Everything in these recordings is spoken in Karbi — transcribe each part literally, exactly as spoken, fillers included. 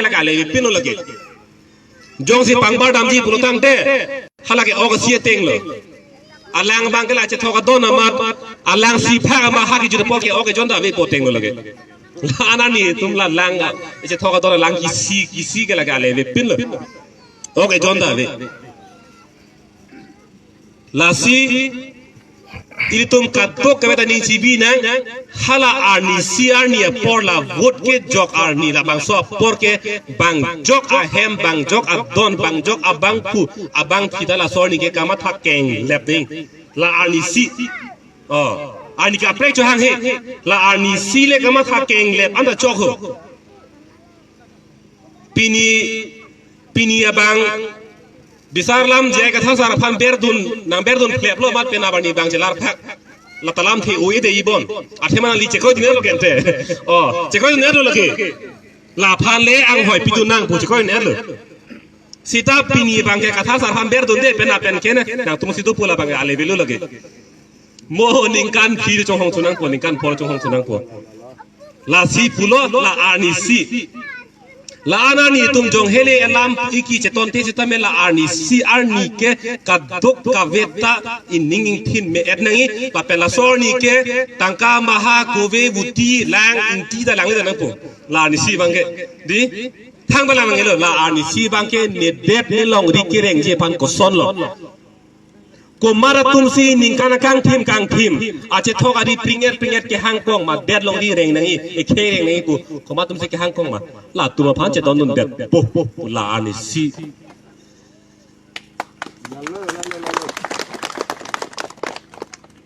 lake ale avepinlo lake. Jongsi pangbar damji pulo tangte, halake ok isi atenglo. Alang abangke la chethok adon amat, alang si phak amat ha kejut apor ke ok ejon ta avepo atenglo lake. La-an arni atum la lang, chethok adon alang isi, isi ke lake ale avepinlo. Ok ejon ta ave. Lasi ilitum kadokave ta ning chibi nang, hala arnisi arni apor la vote kejok arni, labangso apor ke bangjok ahem, bangjok adon, bangjok abangphu, abangphi ta laso arni ke kamatha kenglep nang. La arnisi. Oh, arni kaprek chohang he. La arnisi le kamatha kenglep anta chok ho. Pini, pini abang bisar lam J I Kathar sar aphan berdun, nang berdun pleplo amat pen abarni bang chelar phak. La ta lamthe o-e de ibon. Athema nangli chekroi dinetlo kente. Oh, chekroi dinetlo lake. Laphan le anghoi pidun nang pu chekroi dinetlo. Seta pini abangke Kathar sar aphan berdunde pen apen kene, nangtum si dopo labangke ale avelo lake. Mo ningkan phli chonghong chonangpo, ningkan phongo chonghong chonangpo. Lasi pulo la arnisi. La-an arni atum jong hele alam iki chetonthe sitame la arnisi arni ke kadokave ta ining ingthin me-et nangji, lapen laso arni ke tangka maha kove buti lang ingti ta lang le nangpo. La arnisi abangke. Di? Thang balang nanglo, la arnisi abangke nedet nelongri kerengji aphan kosonlo. Komat atumsi ningkan akangthim kangthim achethok ari pringet pringet kehang kong ma, det longri reng nangji, ekhei reng nangji pu. Komat atumsi kehang kong ma. Latum aphan chetondundet. Poh, poh, la arnisi.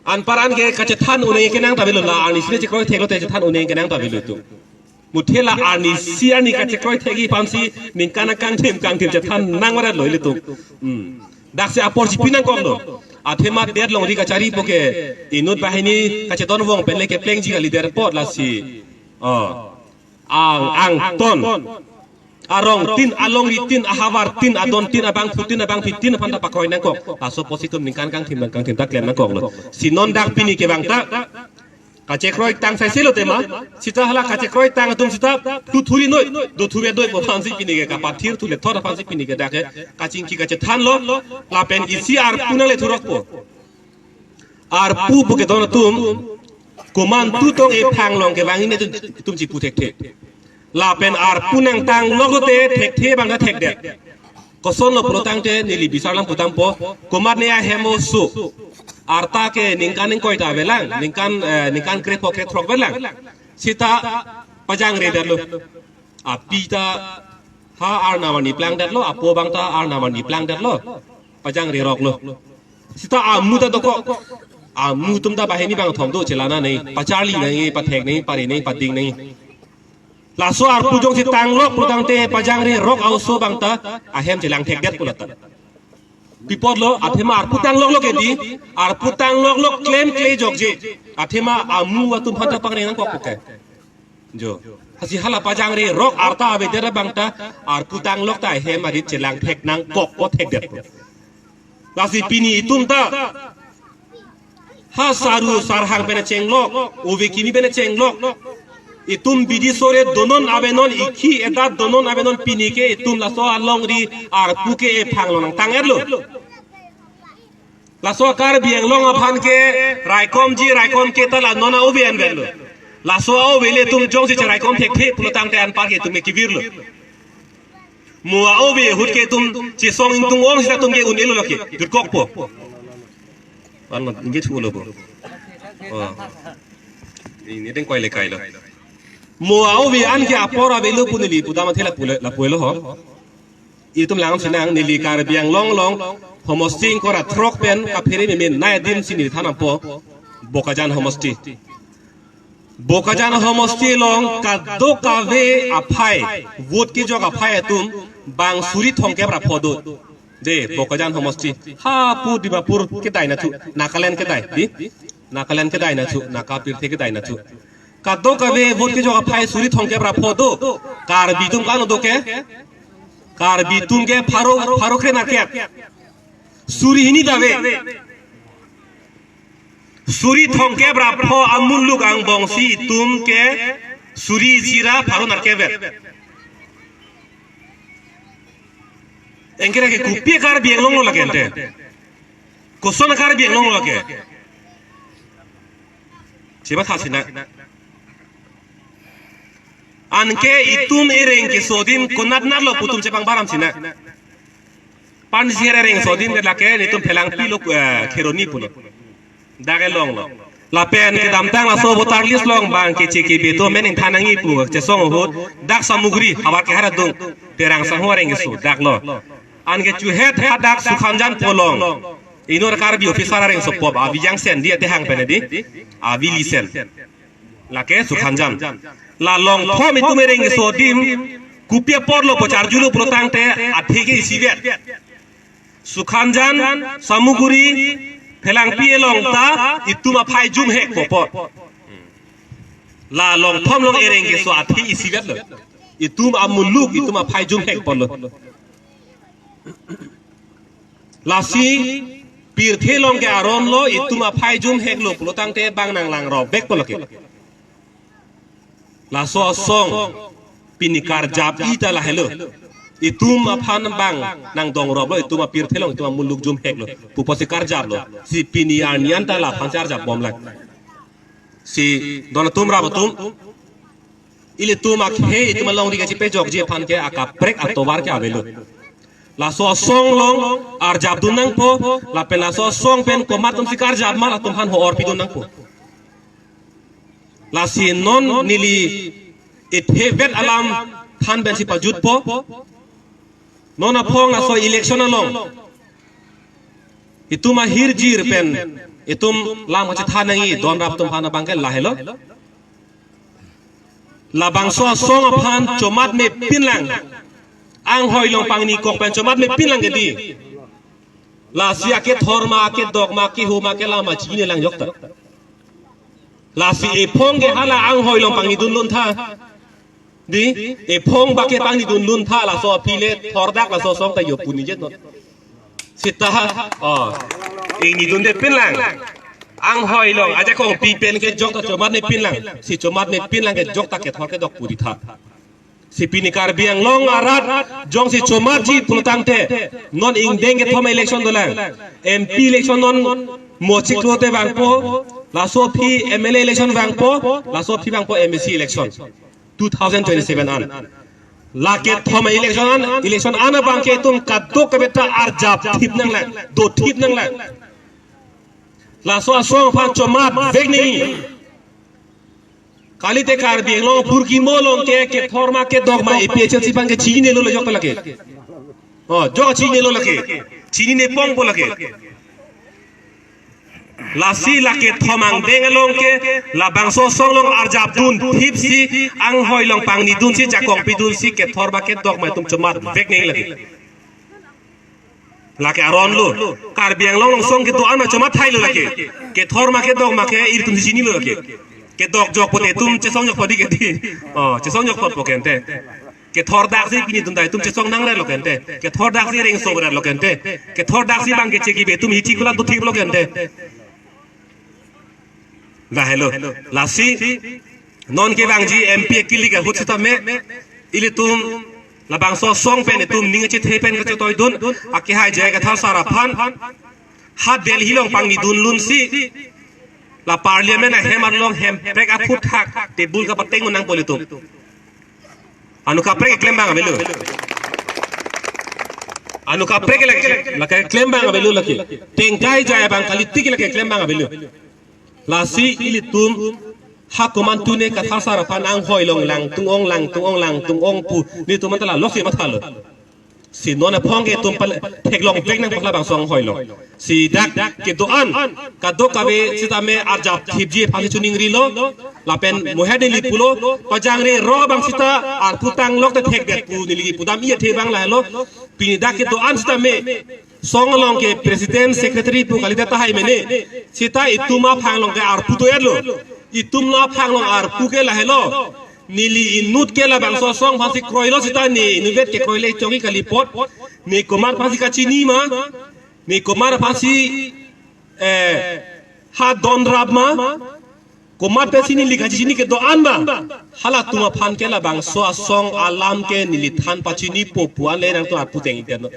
Anpar an ke kachethan un-e kenang ta avelo, la arnisi le chekroi theklo te chethan un-e kenang ta avelo atum. Muthe la arnisi arni kachekroi thekji aphansi ningkan akangthim kangthim chethan nang varat lo ilitum. Hmm. Daksi apor si pinangkoklo. Athema det longri kachari pu ke inut banghini kachedon vong pen le keplengji kalidet apot lasi. Oh. Ang, angton. Arong tin, alongri tin, ahavar tin, adon tin, abangphu tin, abangphi tin aphan ta pakroi nangkok. Laso apotsi itum ningkan kangthim nang kangthim ta klem nangkoklo. Si non dak pini ke bang ta kachekroi tang sai selo tema, seta hala kachekroi tang atum seta tu thuri noi, do thuri doi pu aphansi pini ke kapathir thu le thor aphansi pini ke dak ke kachingki kachethanlo, lapen isi arpu nangle thurokpo. Arpu pu ke don atum, komantu tong ephang along kevang ini atum, atum chipu thekthe. Lapen arpu nangtang lok lote thekthe bang ta thekdet. Kosonlo pulo tangte neli bisar lang putangpo, komat ne ahem oso. Arta ke ningkan ingkoi ta avelang, ningkan, eh, ningkan krepho krethrok avelang. Seta pajangredetlo. Api ta ha arnam arni plangdetlo, apo bang ta arnam arni plangdetlo. Pajangreroklo. Seta amu ta dokok. Amu atum ta banghini bangthom do chelana nangji, pacharli nangji, pathek nangji, pare nangji, pading nangji. Laso arpu jongsi tanglok pulo tangte pajangrerok a-oso bang ta ahem chelang thekdet pulo ta. Pi apotlo, athema arpu tangloklo ke di, arpu tangloklo klemkle jokje. Athema amu atum aphan ta pangreng nangkok pu ke. Jo. Lasi hala pajangrerok arta avedet abang ta arpu tanglok ta ahem arit chelang thek nangkok pu thekdet. Lasi pini itum ta ha saru sarhang pen chenglok, ove kimi pen chenglok. Itum bidi sore donon avenon, ikhi edat donon avenon, pini ke itum laso alongri arpu ke ephang along nangtang-etlo. Laso Karbi Anglong aphan ke raikomji, raikom ke ta la non a-ove anvetlo. Laso a-ove le itum jongsi cheraikom thekthe pulo tangte anpar ke itum ke kevirlo. Mo a-ove ahut ke itum chesong ingtung ong sita atum ke un-elo lake. Jutkokpo. An ma, ingke thulo po. Oh. Ini deng koi le kailo. Mo a-ove an ke apor avelo pu neli pudam athe lapu le, lapu-elo ho. Itum lang sinang neli Karbi Anglong along homosti ingkoi ra throk pen kaphere meme nai adim si neli than nangpo. Bokajan homosti. Bokajan homosti along kadokave aphai, vote kejok aphai atum bang suri thomkep ra pho do. De, Bokajan homosti. Hapu Dimapur kedai nathu, Nagaland kedai, di? Nagaland kedai nathu, Naga pirthe kedai nathu. Kadokave vote kejok aphai suri thomkep ra pho do. Karbi atum ko-an do ke? Karbi atum ke pharo, pharo kre-nerkep. Suri hini ta ave. Suri thomkep ra pho amuluk angbongsi itum ke suri isi ra pharo nerkep vet. Anke lake kopi Karbi Anglong lo lake ante? Koson Karbi Anglong lo lake? Chematha sinang. Anke itum ereng keso adim konat natlo pu itum chepangbaram sinang. Pansi ereng keso adim ke lake netum Phelangpi lo, eh, Kheroni pulo. Dak ke longlo. Lapen kedamtang laso voter list along bang ke J K B atum amen ingthan nangji pu chesong ahut dak Samuguri havar kehar adung Terang Sangho areng keso dak lo. Anke chuhet hadak Sukhanjan Polong. Inor Karbi officer areng sopop avi jangsen di ate hang pen di. Avi lisen. Lake Sukhanjan. La longthom itum ereng keso adim kopi apotlo pu charjulo pulotangte athe ke isivet. Sukhanjan, Samuguri, Phelangpi along ta itum aphai jumhek apot. La longthom along ereng keso athe isivetlo. Itum amuluk itum aphai jumhek apotlo. Lasi pirthe along ke aron lo itum aphai jumheklo pulotangte bang nanglang rovek apot lake. Laso asong pini karjap-i ta lahelo. Itum aphan bang nangdong rovlo, itum apirthe along itum amuluk jumheklo pu pusi karjaplo. Si pini arni an ta laphan si arjap bomlang. Si don atum rap atum, ilitum akhei itum alongri kachepajokji aphan ke akaprek atovar ke avelo. Laso asong along arjapdun nangpo, lapen laso asong pen komat atumsi karjap ma latum aphan ho-or pidun nangpo. Lasi non neli ithevet alam than pensi pajutpo. Non aphong laso election along itum ahirjir pen itum lam kachethan nangji don rap atum aphan abang ke lahelo. Labangso asong aphan chomat mepinlang. Anghoi along pangni kok pen chomat mepinlang ke di. Lasi akethor ma, akedok ma, akeho ma, akelam ma chinine lang jokta. Lasi ephong ke hala anghoi along pangni dunlun tha. Di, ephong bak ke pangni dunlun tha, laso aphi le thordak laso asong ta jo pu nijet non. Seta, oh, ingni dunde pinlang. Anghoi along, ajakong pi pen ke jokta chomat mepinlang. Si chomat mepinlang ke jokta kethor kedok pu di tha. Si pini Karbi Anglong arat jongsi chomatji pulotangte non ingdeng kethom election dolang. M P election non mochik lote vangpo, laso aphi M L A election vangpo, laso aphi vangpo M A C election. Two thousand twenty-seven an. Lake thom election an, election an abang ke itum kadokave ta arjapthip nanglang, dothip nanglang. Laso asong aphan chomat vek nangji. Kalite Karbi Anglong apurkimo along ke, kethor ma kedok ma A P H L C aphan ke chinine lo jok lake. Oh, jok chinine lo lake. Chinine pongpo lake. Lasi lake thom angdeng along ke, labangso asong along arjapdunthipsi anghoi along pangni dunsi jakong pidunsi kethor ma kedok ma itum chomat vek nangji lake. Lake aron lo. Karbi Anglong along asong kedo-an ma chomat thai lo lake. Kethor ma kedok ma ke ilitum chini lo lake. Kedok jok pote itum chesong jok podi ke di. Oh, chesong jok pot po ke ante. Kethordaksi pini dunta itum chesong nangre lo ke ante. Kethordaksi rengso berat lo ke ante. Kethordaksi bang ke cheki be itum hichi kula dothip lo ke ante. Lahelo. Lasi non kevangji M P akilik ahut sitame ilitum labangso asong pen itum ning achethe pen kachetoidun, akehai J I Kathar sar aphan ha Delhi along pangni dunlunsi la parliament ahem arlong hemprek aphuthak table kapateng un nangpo ilitum. Anu kaprek keklem abang avelo. Anu kaprek lake, lake keklem abang avelo lake. Tengkai jaya abang kalitik lake keklem abang avelo. Lasi ilitum ha komantu ne Kathar sar aphan anghoi along langtung-ong, langtung-ong, langtung-ong pu netum anta la loksi mathalo. Si non aphong ke itum pal theklong vek nangpo labangso anghoi along. Si dak kedo-an kadokave sitame arjapthipji aphan si choningrilo. Lapen mohe neli pulo, pajangre ro abang sita arpu tanglok te thekdet pu neli pudam iya the abang lahelo. Pini dak kedo-an sitame asong along ke president secretary pu kalite tahai mene. Sita itum aphan along ke arpu do-etlo. Itum aphan along arpu ke lahelo. Neli inut ke labangso asong aphansi kroilo sita ne inutvet kekroile chongji kali apot. Ne komat aphansi kachini ma. Ne komat aphansi, eh, ha don rap ma. Komat pensi neli kachini kedo-an ma. Halatum aphan ke labangso asong alam ke neli than pachinipo pu an le nangtum arpu teng ikten.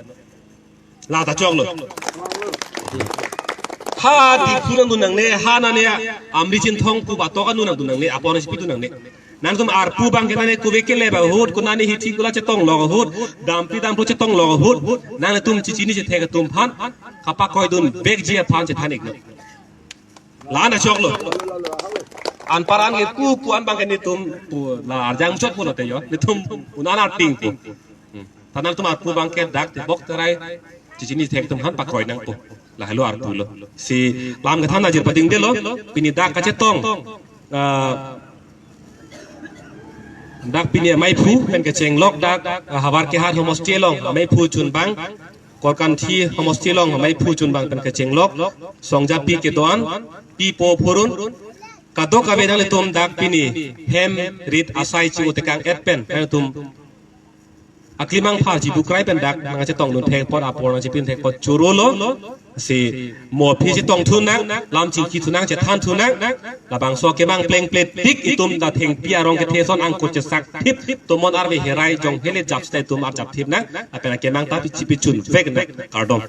La ta choklo. Ha Diphu nangdun nangne, ha nane Amri Chinthong pu batok anun nangdun nangne, apor nangchipidun nangne. Nangtum arpu abang ke nane kove kelep ahut, ko nane hithi kula chetong lok ahut, dampi dampo chetong lok ahut, nangtum chichini chethek atum aphan kapakoidun vekji aphan chethan iknon. La-an ta choklo. Anpar an ke ku ku an abang ke netum pu la arjang chot pulote jo. Netum un-an arting pu. Hmm. Ta nangtum arpu abang ke dak tebok terai chichini chethek atum aphan pakoi nangpo. Lahelo arpulo. Si lam kethan ajir padingdelo. Pini dak kachetong. Ah, dak pini amaiphu pen kechenglok dak, ah, Havar Kehat homosti along amaiphu chunbang, Korkanthi homosti along amaiphu chunbang pen kechenglok, Songjapi kedo-an, pipo phurun, kadokave nanglitum dak pini hem rit asai chi-o tekang et pen nanglitum aklimang pharji bukrai pen dak nangchetongdun thek apot apor nangchipidun thek apot chorolo. Si mo aphi chetongthu nang, lam chingkithu nang, chethanthu nang, labangso kemang plengple tik itum ta thengpi arong kethe ason angkut chesak thip, tomon arve herai jong hele jap seta itum arjap thip nang, lapen akemang ta chipichun vek nang, kardom.